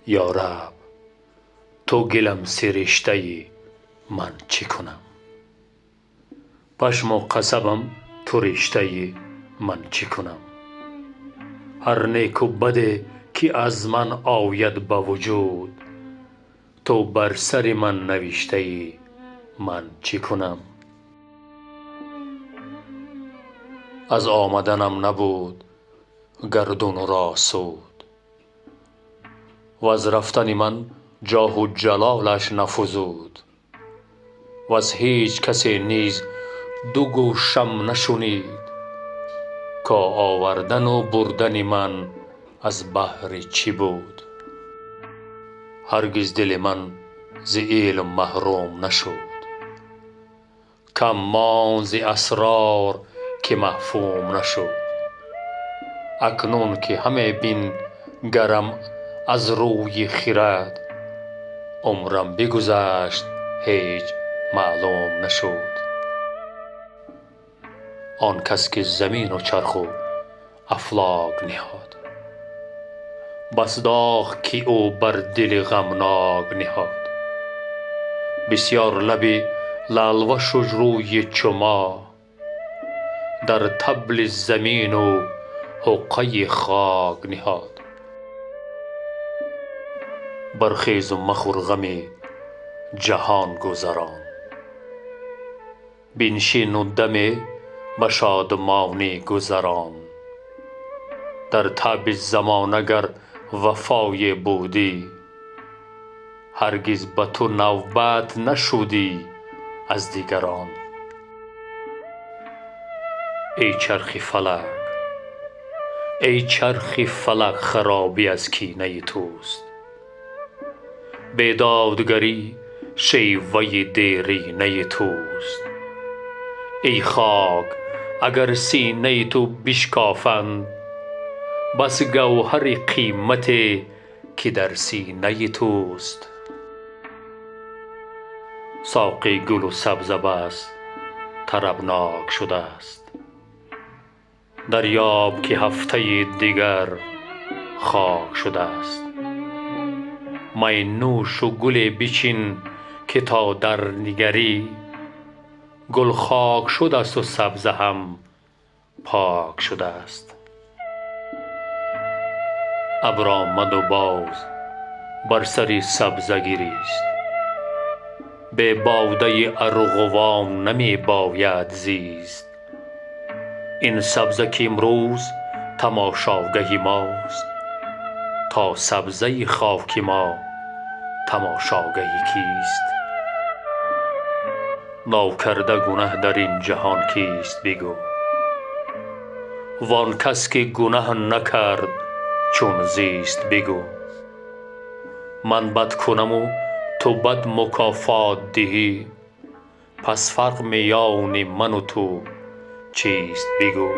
Ё Раб, ту гилам сириштаӣ, ман чӣ кунам? Пашму қасабам ту риштаӣ, ман чӣ кунам? Ҳар неку баде ки аз ман ояд ба вуҷуд, ту бар сари ман навиштаӣ, ман чӣ кунам? Аз омаданам набуд гардун ро суд, ваз рафтани ман ҷоҳу ҷалолаш нафузуд, ваз ҳеҷ касе низ ду гӯшам нашунид, ко овардану бурдани ман аз баҳри чӣ буд? Ҳаргиз дили ман зи илм маҳрум нашуд, кам монд зи асрор ки мафҳум нашуд. Акнун ки ҳаме бингарам аз рӯи хирад, умрам бигузашт, ҳеҷ маълум нашуд. Он кас ки замину чарху афлок ниҳод, бас доғ ки ӯ бар дили ғамнок ниҳод. Бисёр лаби лаълвашу рӯи чу моҳ дар табли замину ҳуққаи хок ниҳод. Бархезу махӯр ғами ҷаҳон гузарон, биншину даме ба шодмонӣ гузарон. Дар таъби замона гар вафое будӣ, ҳаргиз ба ту навбат нашудӣ аз дигарон. Эй чархи фалак, эй чархи фалак, харобӣ аз кинаи туст. Бедодгарӣ шеваи деринаи туст. Эй хок, агар синаи ту бишкофанд, бас гавҳари қимате ки дар синаи туст. Соқӣ гулу сабза бас тарабнок шудааст, дарёб ки ҳафтаи дигар хок шудааст. Майнӯшу гуле бичин ки то дар нигарӣ, гул хок шудасту сабза ҳам пок шудааст. Абр омаду боз бар сари сабза гирист, бе бодаи арғувон намебояд зист. Ин сабза ки имрӯз тамошогаҳи мост, то сабзаи хоки мо тамошогаҳи кист? Нокарда гунаҳ дар ин ҷаҳон кист, бигӯ? Вон кас ки гунаҳ накард чун зист, бигӯ? Ман бад кунаму ту бад мукофот диҳӣ, пас фарқ миёни ману ту чист, бигӯ?